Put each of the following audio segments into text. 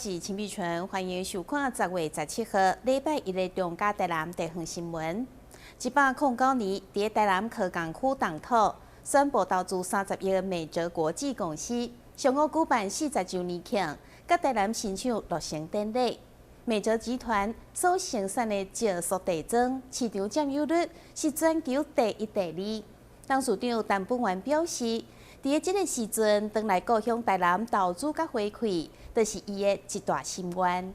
是陳美春，歡迎收看10月17號禮拜一的中嘉台南地方新聞。109年，佇台南科工區動土，宣布投資30億的美澤國際公司上午舉辦40週年慶，佮台南新廠落成典禮。美澤集團所生產的石塑地磚，市場佔有率是全球第一、第二。董事長陳本源表示，佇這个時陣，轉來故鄉台南投資佮回饋，就是伊的一大心願。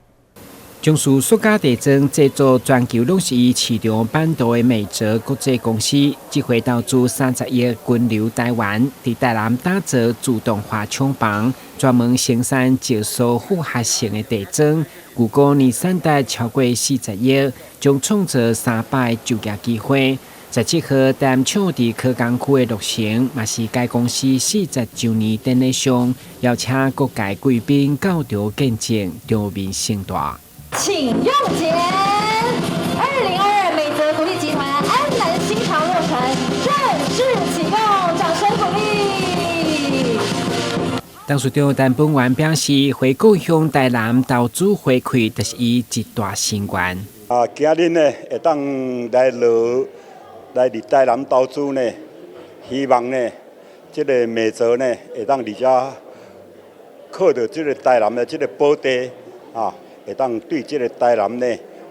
從事塑膠地磚製作全球攏是以市場版圖的美澤國際公司，這回投資30億根留台灣，佇台南打造自動化廠房，專門生產石塑複合型的地磚，預估年產值超過40億，將創造300就業機會。17號，台南廠佇科工區的落成，嘛是該公司40週年典禮上，邀請各界貴賓到場見證，場面盛大。請用剪。2022美澤國際集團安南新廠落成，正式啟用，掌聲鼓勵。董事長陳本源表示，回故鄉台南投資回饋，就是伊一大心願。啊，今日呢，會當來落來佇台南投資呢，希望呢，這个美澤呢，會當佇遮靠著這个台南的這个寶地啊，會當對這个台南呢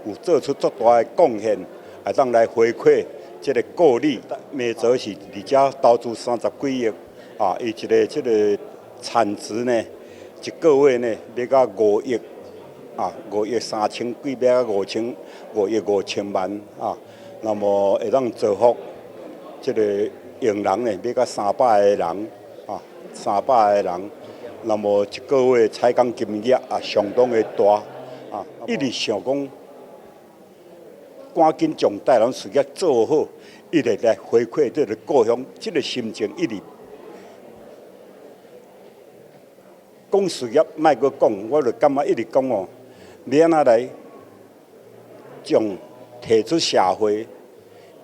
有做出足大的貢獻，會當來回饋這个故里。美澤是佇遮投資30幾億，啊，伊一个這个產值呢，一個月呢欲到五億，啊，5億3千幾，欲到5億5千萬啊。那麼會當造福這个傭人呢，欲到300個人，啊，300個人。那麼一個月採工金額也相當的大。啊，一直想講，趕緊將台南事業做好，一直來回饋這个故鄉，這个心情一直講事業，莫閣講，我就感覺一直講哦，欲按怎來將提出社會，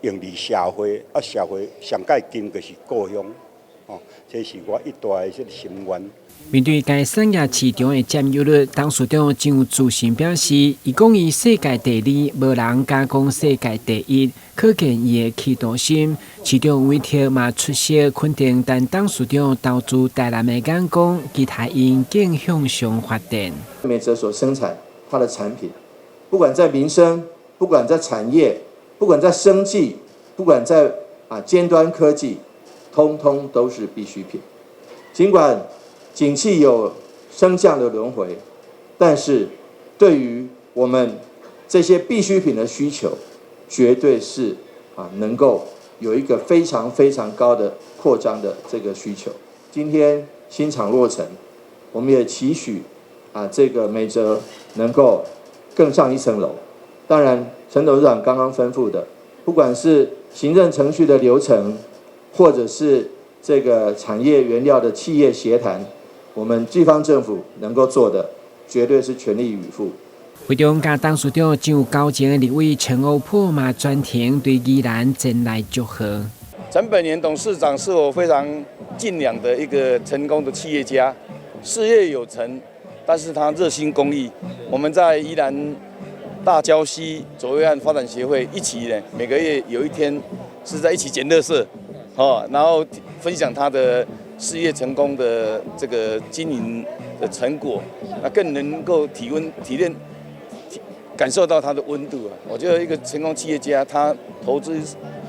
用佇社會，啊，社會上蓋緊就是故鄉，哦，這是我一大的這个心願。面對該產業市場的佔有率，董事長真有自信表示，伊講伊世界第二，無人敢講世界第一，可見伊的企圖心。市長委託嘛出席肯定，陳董事長投資台南的眼光，期待𪜶更向上發展。美澤所生產它的產品，不管在民生，不管在產業，不管在生技，不管在尖端科技，通通都是必需品。儘管景氣有升降的輪迴，但是對於我們這些必需品的需求，絕對是能夠有一個非常非常高的擴張的這個需求。今天新廠落成，我們也期許這個美澤能夠更上一層樓。當然，陳董事長剛剛吩咐的，不管是行政程序的流程，或者是這個產業原料的企業協談，我們地方政府能夠做的，絕對是全力以赴。會中佮董事長真有交情的立委陳歐珀嘛專程對宜蘭前來祝賀。陳本源董事長是我非常敬仰的一個成功的企業家，事業有成，但是他熱心公益。我們在宜蘭大礁溪左右岸發展協會一起呢，每個月有一天是在一起撿垃圾，哦，然後分享他的事業成功的這個經營的成果，那更能夠體溫體驗、感受到他的溫度啊！我覺得一個成功企業家，他投資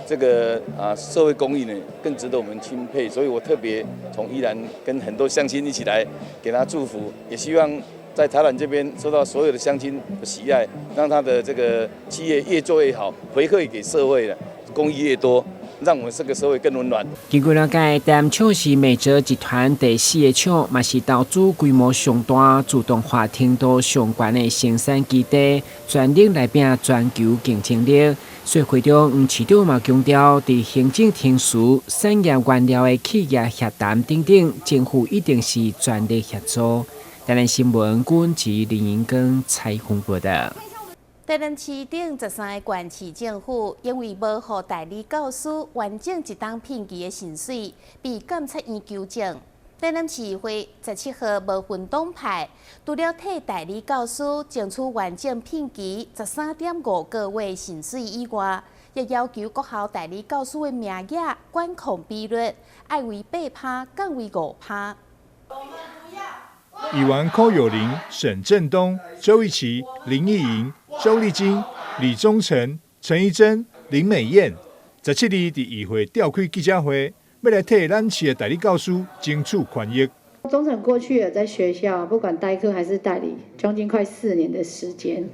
這個社會公益呢，更值得我們欽佩。所以我特別從宜蘭跟很多鄉親一起來給他祝福，也希望在台南這邊受到所有的鄉親的喜愛，讓他的這個企業越做越好，回饋給社會的公益越多，讓我們這個社會更溫暖。根據了解，台南廠是美澤集團第四个廠，嘛是投資規模上大、自動化程度上懸的生產基地，全力來拼全球競爭力。所以會中黃市長嘛強調，佇行政程序、產業原料的企業協談等等，政府一定是全力協助。台南新聞，阮是林英庚採訪報道。台南市頂13个縣市政府因為無予代理教師完整一冬聘期的薪水，被監察院糾正。台南市議會十七號無分黨派，除了替代理教師爭取完整聘期13.5個月薪水以外，也要求國校代理教師的名額管控比率愛為8趴降為5趴。議員柯友玲、沈振東、周一琪、林奕瑩、周麗金、李宗成、陳怡貞、林美燕，17日佇議會召開記者會，欲來替咱市的代理教師爭取權益。忠誠過去也在學校，不管代課還是代理，將近快4年的時間。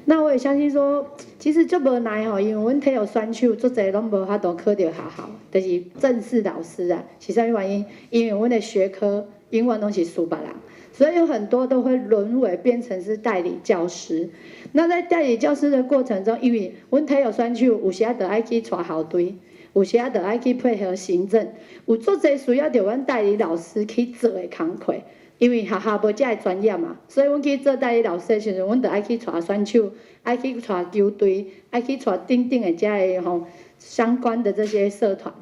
那我也相信說，其實足無奈吼，因為阮體育選手足濟攏無法度考著學校，就是正式老師啊，是啥物原因？因為阮的學科永遠攏是輸別人，所以有很多都會淪為變成是代理教師。那在代理教師的過程中，因為阮體育選手有時仔著愛去帶校隊。有時仔著愛去配合行政，有足濟需要著阮代理老師去做的工課，因為學校無遮个專業嘛，所以阮去做代理老師的時陣，阮著愛去帶選手，愛去帶球隊，愛去帶等等的遮个吼相關的這些社團。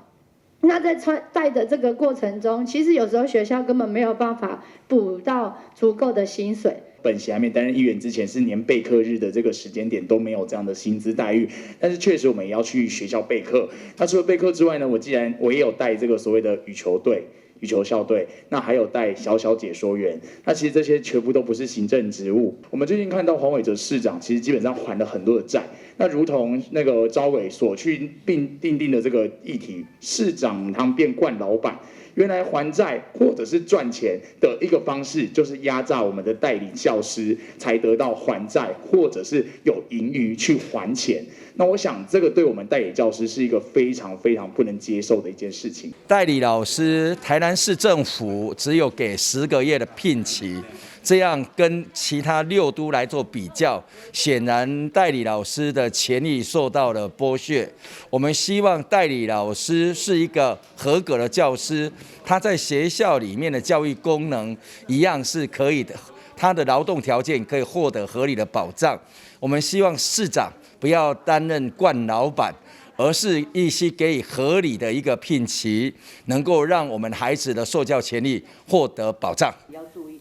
那在帶帶的這個過程中，其實有時候學校根本沒有辦法補到足夠的薪水。本席還沒擔任議員之前，是連備課日的這個時間點都沒有這樣的薪資待遇。但是確實我們也要去學校備課。那除了備課之外呢，我既然我也有帶這個所謂的羽球隊、羽球校隊，那還有帶小小解說員。那其實這些全部都不是行政職務。我們最近看到黃偉哲市長，其實基本上還了很多的債。那如同那個招委所去並訂定的這個議題，市長他們變慣老闆。原來還債或者是賺錢的一個方式，就是壓榨我們的代理教師，才得到還債或者是有盈餘去還錢。那我想，這個對我們代理教師是一個非常非常不能接受的一件事情。代理老師，台南市政府只有給10個月的聘期，這樣跟其他六都來做比較，顯然代理老師的權益受到了剝削。我們希望代理老師是一個合格的教師，他在學校裡面的教育功能一樣是可以的，他的勞動條件可以獲得合理的保障。我們希望市長不要擔任慣老闆，而是必須給予合理的一個聘期，能夠讓我們孩子的受教權利獲得保障。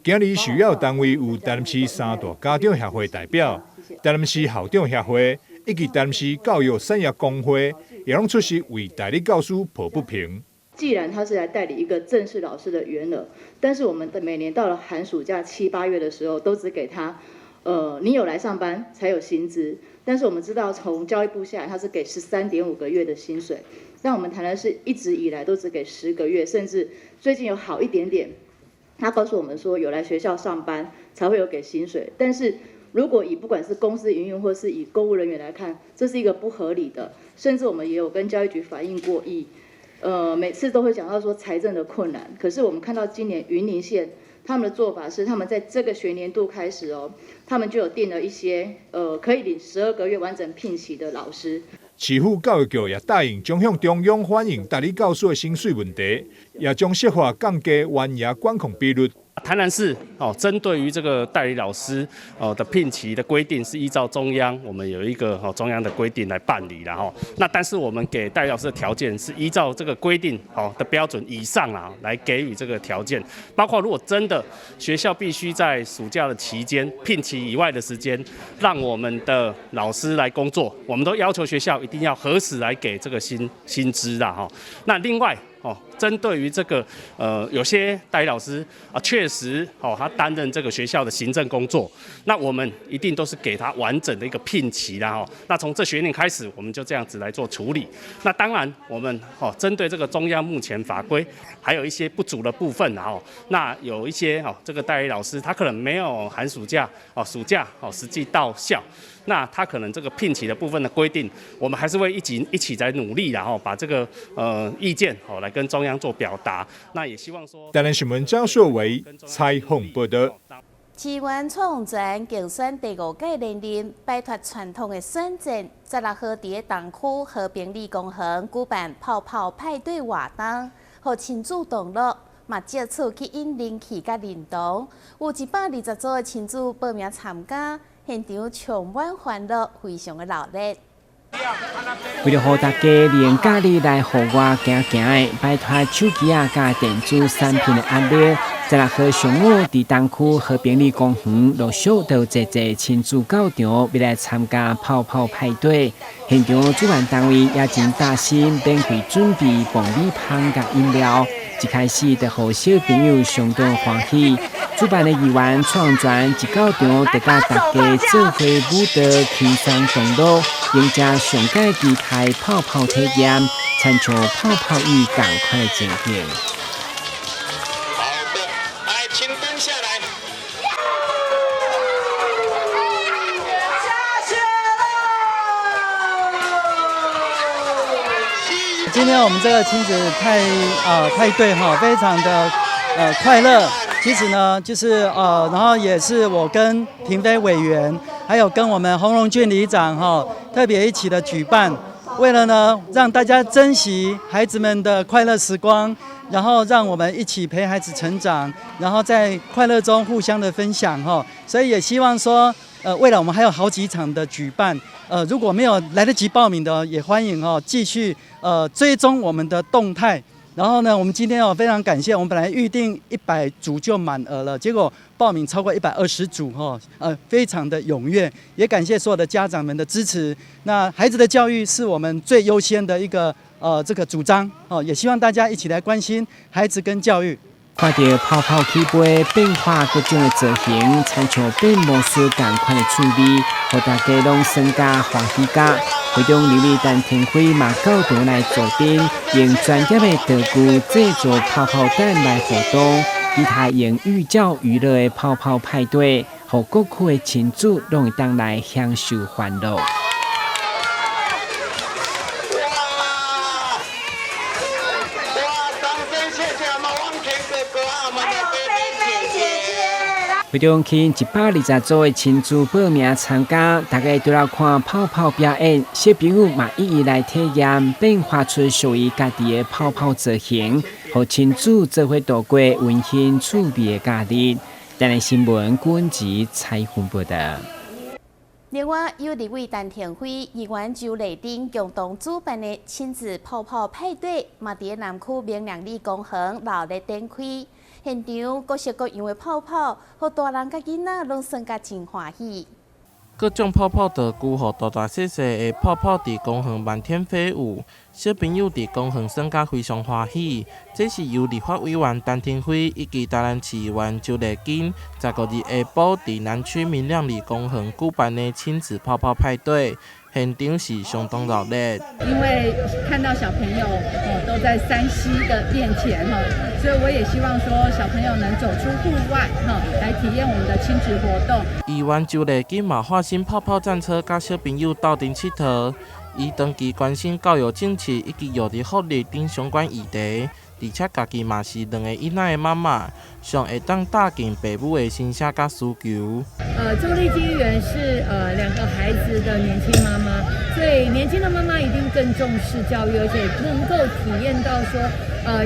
今日受邀單位有台南市三大家長協會代表、台南市校長協會以及台南市教育產業工會，也攏出席為代理教師抱不平。既然他是來代理一個正式老師的員額，但是我們的每年到了寒暑假七八月的時候，都只給他，你有來上班才有薪資。但是我們知道，從教育部下來，他是給13.5個月的薪水。但我們台南市一直以來都只給十個月，甚至最近有好一點點，他告訴我們說，有來學校上班才會有給薪水。但是如果以不管是公司營運或是以公務人員來看，這是一個不合理的。甚至我們也有跟教育局反映過，以每次都會講到說財政的困難。可是我們看到今年雲林縣他們的做法是，他們在這個學年度開始哦，他們就有定了一些可以領12個月完整聘期的老師。市府教育局也答應將向中央反映代理教師的薪水問題，也將設法降低員額管控比率。台南市哦，針對於這個代理老師哦的聘期的規定，是依照中央，我們有一個哦中央的規定來辦理啦吼。那但是我們給代理老師的條件是依照這個規定哦的標準以上啊，來給予這個條件，包括如果真的學校必須在暑假的期間聘期以外的時間，讓我們的老師來工作，我們都要求學校一定要核實來給這個薪資啦哈。那另外，哦，針對於這個，有些代理老師啊，確實哦，他擔任這個學校的行政工作，那我們一定都是給他完整的一個聘期啦，哈。那從這學年開始，我們就這樣子來做處理。那當然，我們哦，針對這個中央目前法規還有一些不足的部分，哈。那有一些哦，這個代理老師他可能沒有寒暑假哦，暑假哦，實際到校。那他可能這個聘期的部分的規定，我們還是會一起一起在努力，然後把這個意見哦來跟中央做表達。那也希望說，台南新聞張碩維採訪報道。市議員蔡洪泉競選第五屆連任，擺脫傳統的選戰，16號佇東區和平里公園舉辦泡泡派對活動，予親子同樂，嘛藉此去引人氣佮認同，有120組的親子報名參加。現場充滿歡樂，非常的熱鬧。為著予大家利用假日來戶外行行的，擺脫手機仔佮電子產品的壓力。16號上午，佇東區和平里公園陸續都有濟濟親子到場，欲來參加泡泡派對。現場主辦單位也真貼心，免費準備爆米香佮飲料。一開始就予小朋友相當歡喜。主辦的議員創全一到場，就佮大家做伙舞蹈，輕鬆同樂，迎接上蓋期待泡泡體驗，親像泡泡浴仝款的情形。好的，來，請蹲下來。下雪了！今天我們這個親子派對哈，非常的快樂。其實呢，就是然後也是我跟廷飛委員，還有跟我們洪榮俊里長哈，特別一起的舉辦，為了呢讓大家珍惜孩子們的快樂時光，然後讓我們一起陪孩子成長，然後在快樂中互相的分享哈。所以也希望說，未來我們還有好幾場的舉辦，如果沒有來得及報名的，也歡迎哦繼續追蹤我們的動態。然後呢，我們今天哦非常感謝，我們本來預定100組就滿額了，結果報名超過120組哈，非常的踴躍，也感謝所有的家長們的支持。那孩子的教育是我們最優先的一個這個主張哦，也希望大家一起來關心孩子跟教育。看著泡泡起飛，變化各種的造型，親像變魔術仝款的趣味，予大家攏耍甲歡喜甲。會長立委陳亭妃嘛到場來助陣，用專業的道具製作泡泡彈來互動，其他用寓教於樂的泡泡派對，予各區的親子攏會當來享受歡樂。會中吸引120組的親子報名參加，大家除了看泡泡表演，小朋友嘛一一來體驗，變化出屬於家己的泡泡造型，予親子做伙度過溫馨趣味的假日。台南新聞郭文采訪報道。另外，由立委陳亭妃、議員周麗珍共同主辦的親子泡泡派對，嘛佇南區明亮里公園熱烈展開。現場各式各樣的泡泡，予大人佮囡仔攏耍甲真歡喜。各種泡泡道具，予大大細細的泡泡佇公園漫天飛舞，小朋友佇公園耍甲非常歡喜。這是由立法委員陳亭妃以及台南市議員周麗金15日下晡佇南區明亮里公園舉辦的親子泡泡派對。現場是相當熱烈，因為看到小朋友哦都在3C 的面前哈，所以我也希望說小朋友能走出戶外哈，來體驗我們的親子活動。議員周麗金嘛化身泡泡戰車，佮小朋友鬥陣𨑨迌。伊長期關心教育政策以及幼兒福利等相關議題，而且家己嘛是兩个囡仔的媽媽，上會當搭進爸母的心聲佮需求。周麗金議員是兩個孩子的年輕媽媽，所以年輕的媽媽一定更重視教育，而且能夠體驗到說，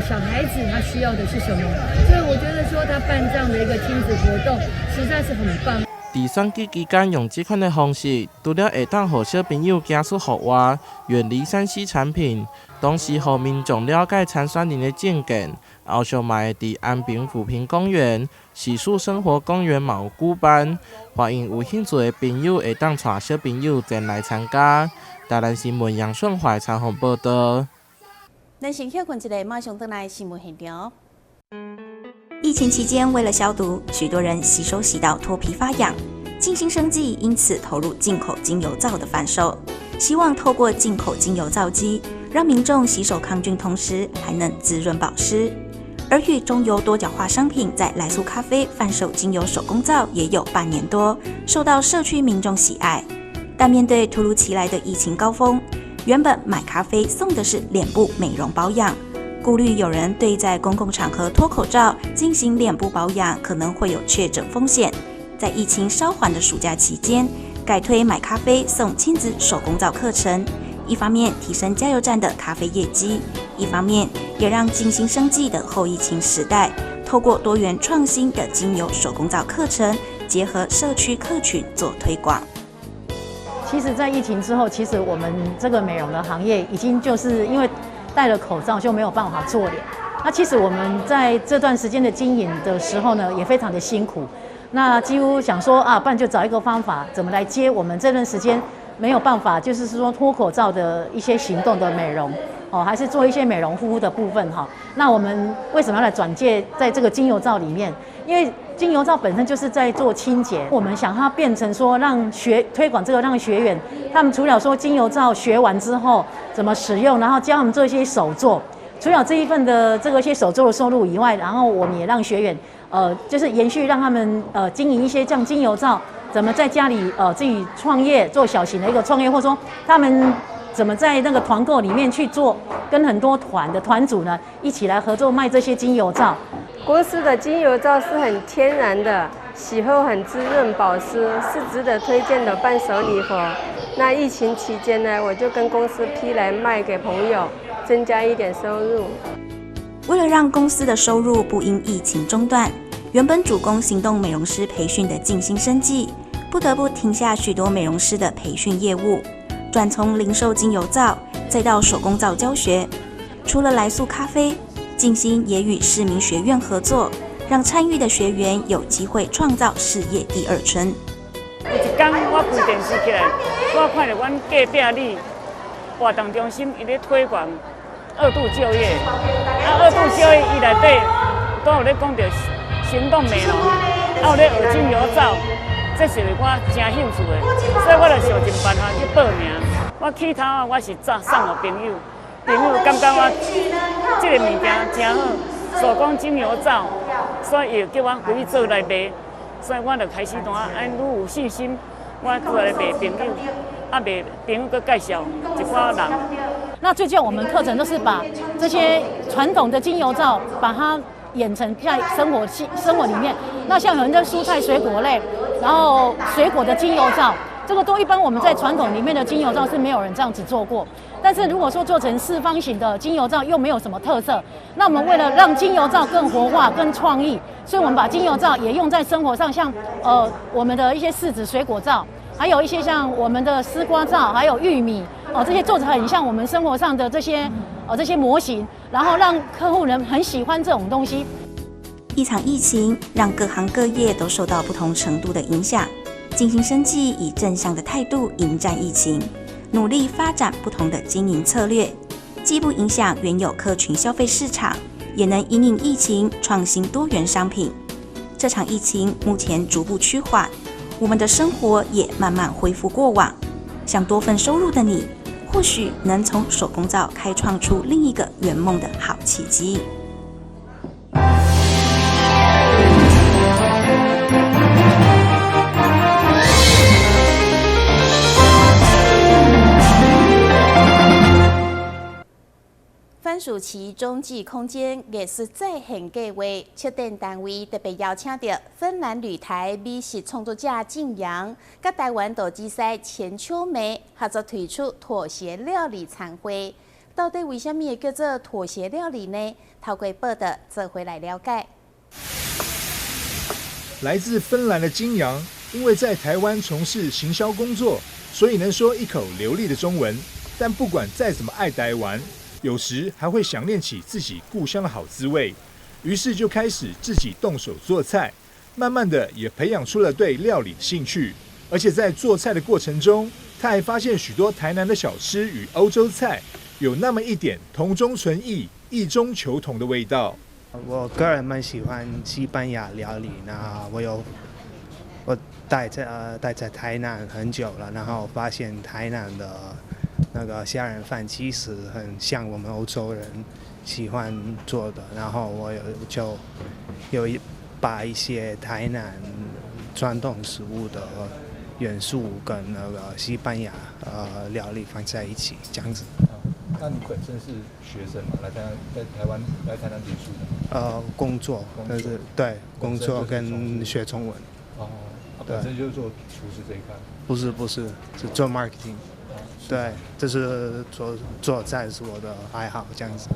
小孩子他需要的是什麼。所以我覺得說他辦這樣的一個親子活動，實在是很棒。佇選舉期間用這款的方式，除了會當予小朋友行出戶外，遠離3C 產品，同時予民眾了解參選人的政見。後續嘛會佇安平扶貧公園、喜樹生活公園嘛有舉辦，歡迎有興趣的朋友會當帶小朋友前來參加。台南新聞楊順懷採訪報導。咱先歇睏一下，馬上轉來新聞現場。疫情期間，為了消毒，許多人洗手洗到脫皮發癢。靜心生技因此投入進口精油皂的販售，希望透過進口精油皂機，讓民眾洗手抗菌，同時還能滋潤保濕。而與中油多角化商品在來蘇咖啡販售精油手工皂也有半年多，受到社區民眾喜愛。但面對突如其來的疫情高峰，原本買咖啡送的是臉部美容保養。顧慮有人對在公共場合脫口罩進行臉部保養可能會有確診風險，在疫情稍緩的暑假期間，改推買咖啡送親子手工皂課程，一方面提升加油站的咖啡業績，一方面也讓靜心生技的後疫情時代，透過多元創新的精油手工皂課程，結合社區客群做推廣。其其實，在疫情之後，其實我們這個美容的行業已經就是因為戴了口罩就沒有辦法做臉。那其實我們在這段時間的經營的時候呢，也非常的辛苦。那幾乎想說啊，不然就找一個方法，怎麼來接我們這段時間沒有辦法，就是說脫口罩的一些行動的美容哦，還是做一些美容護膚的部分哈。那我們為什麼要來轉介在這個精油皂裡面？因為精油皂本身就是在做清潔，我們想它變成說讓學推廣這個，讓學員他們除了說精油皂學完之後怎麼使用，然後教他們做一些手作，除了這一份的這個些手作的收入以外，然後我們也讓學員就是延續讓他們經營一些像精油皂，怎麼在家裡自己創業做小型的一個創業，或者說他們怎麼在那個團購裡面去做，跟很多團的團主呢一起來合作賣這些精油皂。公司的精油皂是很天然的，洗後很滋潤保濕，是值得推薦的伴手禮盒。那疫情期間呢，我就跟公司批來賣給朋友，增加一點收入。為了讓公司的收入不因疫情中斷，原本主攻行動美容師培訓的靜心生技，不得不停下許多美容師的培訓業務，轉從零售精油皂，再到手工皂教學。除了來素咖啡，靜心也與市民學院合作，讓參與的學員有機會創造事業第二春。有一天我開電視起來，我看到阮隔壁里活動中心伊咧推廣二度就業，啊二度就業伊內底都有咧講著行動美容，啊有咧學精油皂，這是我誠興趣的，所以我就想盡辦法去報名。我起頭啊，我是早送予朋友。朋友感覺我這個物件真好，手工精油皂，所以伊就叫我回去做來賣，所以我就開始怎啊，按愈有信心，我過來賣朋友，啊賣朋友閣介紹一寡人。那最近我們課程都是把這些傳統的精油皂，把它演成在生活裡面。那像有人在蔬菜水果類，然後水果的精油皂。這個都一般我們在傳統裡面的精油皂是沒有人這樣子做過，但是如果說做成四方形的精油皂又沒有什麼特色，那我們為了讓精油皂更活化、更創意，所以我們把精油皂也用在生活上，像我們的一些柿子水果皂，還有一些像我們的絲瓜皂，還有玉米哦，這些做得很像我們生活上的這些這些模型，然後讓客戶人很喜歡這種東西。一場疫情讓各行各業都受到不同程度的影響。靜心生技以正向的態度迎戰疫情，努力發展不同的經營策略，既不影響原有客群消費市場，也能因應疫情創新多元商品。這場疫情目前逐步趨緩，我們的生活也慢慢恢復過往。想多份收入的你，或許能從手工皂開創出另一個圓夢的好契機。番薯市中繼空間藝術再現計劃，策展單位特別邀請到芬蘭旅台美食創作者靖陽，佮台灣豆子師錢秋梅合作推出妥協料理餐會。到底為啥物會叫做妥協料理呢？透過報道做伙來了解。來自芬蘭的靖陽，因為在台灣從事行銷工作，所以能說一口流利的中文。但不管再怎麼愛台灣，有時還會想念起自己故鄉的好滋味，於是就開始自己動手做菜，慢慢的也培養出了對料理的興趣。而且在做菜的過程中，他還發現許多台南的小吃與歐洲菜有那麼一點同中存異、異中求同的味道。我個人蠻喜歡西班牙料理，那我待在台南很久了，然後發現台南的那個蝦仁飯其實很像我們歐洲人喜歡做的，然後我就有把一些台南傳統食物的元素跟那個西班牙料理放在一起，這樣子。那你本身是學生嘛？來台灣來台南讀書的？工作，就是對，工作跟學中文。哦，本身就是做廚師這一塊？不是不是，是做 marketing。對，這是做菜是我的愛好，這樣子。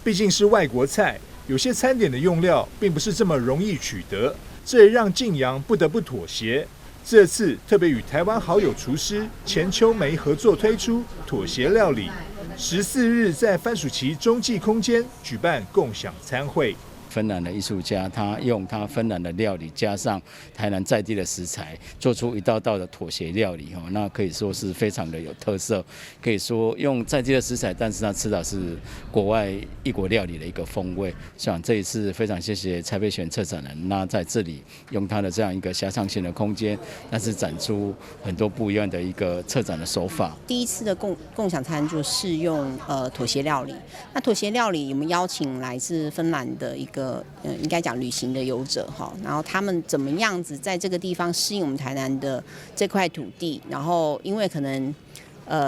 畢竟是外國菜，有些餐點的用料並不是這麼容易取得，這也讓靖陽不得不妥協。這次特別與台灣好友廚師錢秋梅合作推出妥協料理，14日在番薯萁中繼空間舉辦共享餐會。芬蘭的藝術家，他用他芬蘭的料理加上台南在地的食材，做出一道道的妥協料理，哦，那可以說是非常的有特色。可以說用在地的食材，但是他吃的是國外異國料理的一個風味。像這一次非常謝謝蔡佩璇策展人，那在這裡用他的這樣一個狹長型的空間，但是展出很多不一樣的一個策展的手法。第一次的共享餐就是用妥協料理。那妥協料理，我們邀請來自芬蘭的一個應該講旅行的遊者哈，然後他們怎麼樣子在這個地方適應我們台南的這塊土地，然後因為可能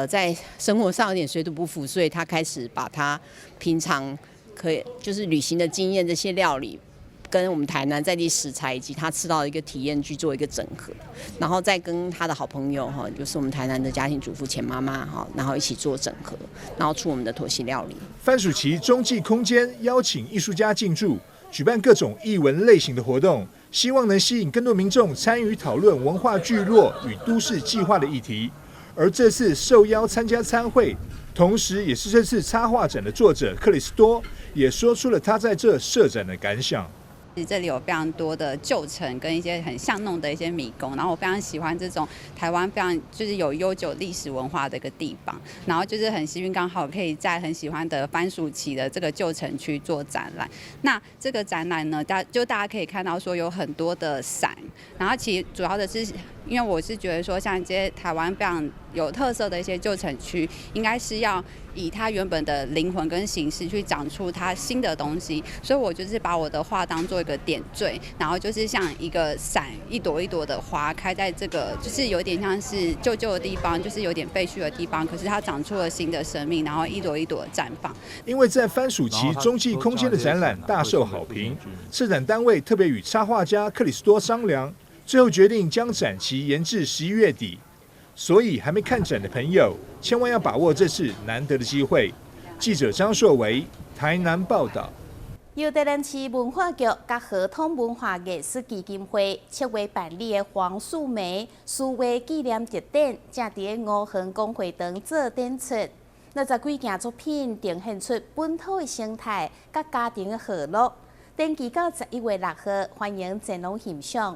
在生活上有點水土不服，所以他開始把他平常可以就是旅行的經驗這些料理，跟我們台南在地食材以及他吃到的一個體驗去做一個整合，然後再跟他的好朋友哈，就是我們台南的家庭主婦錢媽媽哈，然後一起做整合，然後出我們的妥協料理。番薯萁中繼空間邀請藝術家進駐，舉辦各種藝文類型的活動，希望能吸引更多民眾參與討論文化聚落與都市計劃的議題。而這次受邀參加餐會，同時也是這次插畫展的作者克里斯多，也說出了他在這設展的感想。這裡有非常多的舊城跟一些很巷弄的一些迷宮，然後我非常喜歡這種台灣非常就是有悠久歷史文化的一個地方，然後就是很幸運剛好可以在很喜歡的番薯萁的這個舊城區做展覽。那這個展覽呢，大家可以看到說有很多的傘，然後其實主要的是因為我是覺得說像這些台灣非常有特色的一些舊城區，應該是要以它原本的靈魂跟形式去長出它新的東西，所以我就是把我的畫當做一個點綴，然後就是像一個傘，一朵一朵的花開在這個，就是有點像是舊舊的地方，就是有點廢墟的地方，可是它長出了新的生命，然後一朵一朵綻放。因為在番薯萁中繼空間的展覽大受好評，策展單位特別與插畫家克里斯多商量，最後決定將展期延至11月底。所以還沒看展的朋友，千萬要把握這次難得的機會。記者張碩維台南報道。由台南市文化局佮和統文化藝術基金會策劃辦理的黃素梅書畫紀念特展，正佇五橫公會堂做展出。60幾件作品呈現出本土的生態佮家庭的和樂。展期到11月6號，歡迎前往欣賞。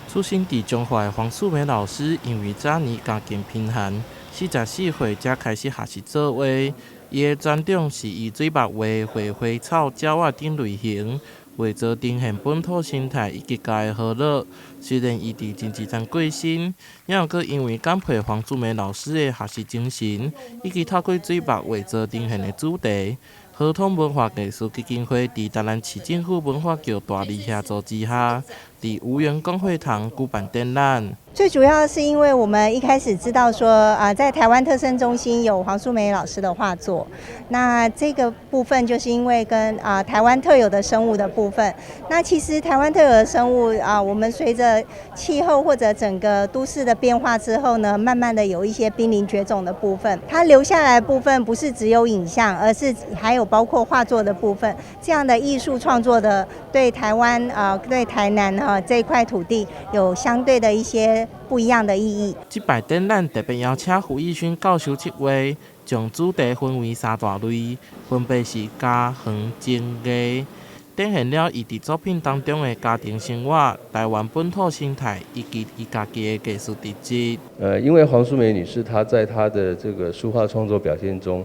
出生佇彰化的黃素梅老師，因為早年家境貧寒，44歲才開始學習作畫。伊的專長是以水墨畫繪花草、鳥仔等類型，畫作呈現本土生態以及家的和樂。雖然伊佇真濟層過身，也毋過因為感佩黃素梅老師的學習精神，以及透過水墨畫作呈現的主題。和統文化藝術基金會佇台南市政府文化局大力協助之下，佇吳園公會堂舉辦展覽。最主要是因為我們一開始知道說啊，在台灣特生中心有黃素梅老師的畫作，那這個部分就是因為跟台灣特有的生物的部分。那其實台灣特有的生物啊，我們隨着氣候或者整個都市的變化之後呢，慢慢的有一些瀕臨絕種的部分。它留下來的部分不是只有影像，而是還有包括畫作的部分。這樣的藝術創作的對台灣啊，對台南啊這塊土地有相對的一些不一樣的意義。這擺展覽特別邀請胡逸勳教授策劃，將主題分為三大類，分別是家、園、情、藝，展現了伊佇作品當中的家庭生活、台灣本土生態以及伊家己的藝術特質。因為黃素梅女士她在她的這個書畫創作表現中，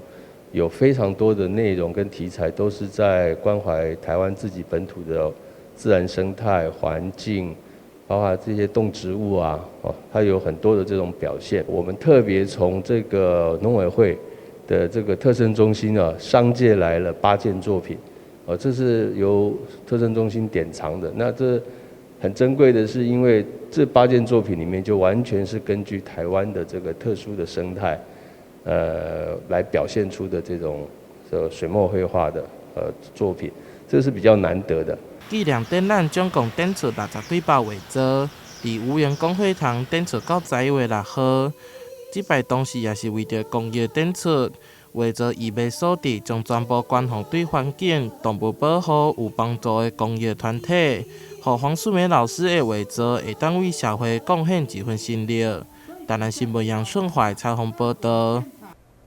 有非常多的內容跟題材都是在關懷台灣自己本土的自然生態環境。包括這些動植物啊，哦，它有很多的這種表現。我們特別從這個農委會的這個特生中心啊，商借來了8件作品，哦，這是由特生中心典藏的。那這很珍貴的是，因為這8件作品裡面就完全是根據台灣的這個特殊的生態，來表現出的這種水墨繪畫的作品，這是比較難得的。紀念展覽總共展出60幾幅畫作，佇吳園公會堂展出到11月6號。這擺當時也是為著公益展出，畫作義賣所得將全部捐予對環境、動物保護有幫助的公益團體，予黃素梅老師的畫作會當為社會貢獻一份心力。台南新聞楊順懷採訪報導。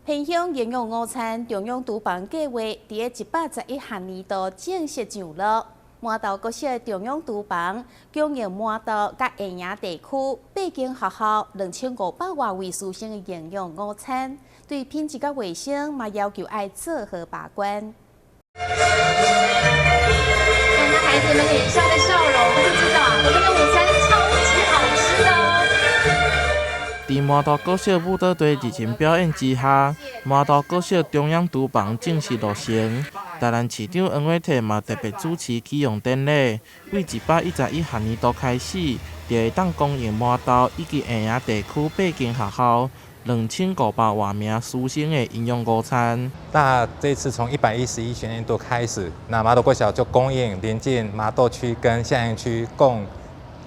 偏鄉營養午餐中央廚房計劃，佇111學年度正式上路。麻豆國小中央廚房供應麻豆佮下營地區八間學校2500外位師生的營養午餐，對品質佮衛生嘛要求愛做好把關。看到孩子們臉上的笑容，就知道我們的午餐超級好吃的哦。佇麻豆國小舞蹈隊熱情表演之下，麻豆國小中央廚房正式落成。台南市長黃偉哲嘛特別主持啟用典禮，對111學年度開始，就會當供應麻豆以及下營地區八間學校2500外名師生的營養午餐。那這次從111學年度開始，那麻豆國小就供應鄰近麻豆區跟下營區共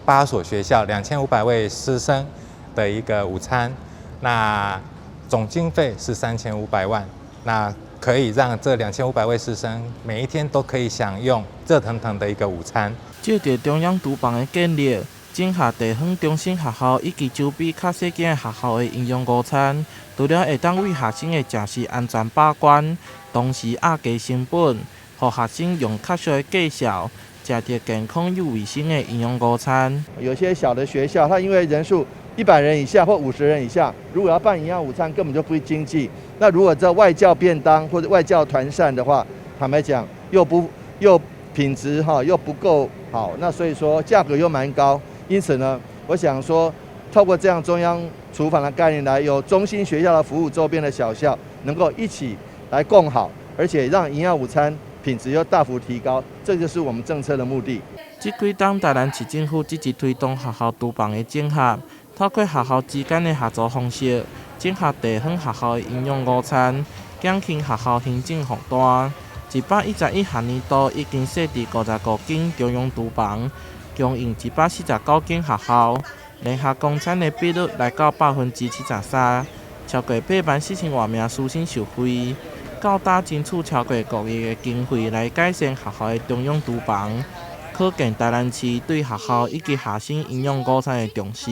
8所學校2500位師生的一個午餐，那總經費是3500萬，那可以讓這2500位師生每一天都可以享用熱騰騰的一個午餐。藉著中央廚房的建立，整合地方中心學校以及周邊較細間學校的營養午餐，除了會當為學生的食食安全把關，同時壓低成本，予學生用較俗的價數食著健康又衛生的營養午餐。有些小的學校，它因為人數100人以下或50人以下，如果要辦營養午餐，根本就不經濟。那如果在外教便當或者外教團膳的話，坦白講又不又品質哈又不夠好，那所以說價格又蠻高。因此呢，我想說，透過這樣中央廚房的概念來，有中心學校的服務，周邊的小校能夠一起來共好，而且讓營養午餐品質又大幅提高，這就是我們政策的目的。這幾冬台南市政府積極推動學校廚房的整合，透過學校之間的合作方式，整合地方學校的營養午餐，減輕學校行政負擔。111學年度已經設置55間中央廚房，供應149間學校，聯合供餐的比率來到73%，超過8萬4千外名師生受惠。到今爭取超過5億的經費來改善學校的中央廚房，可見台南市對學校以及學生營養午餐的重視。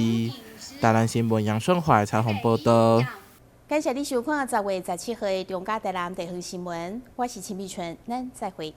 台南新聞楊順懷採訪報導。感謝你收看10月17號的中嘉台南地方新聞，我是陳美春，咱再會。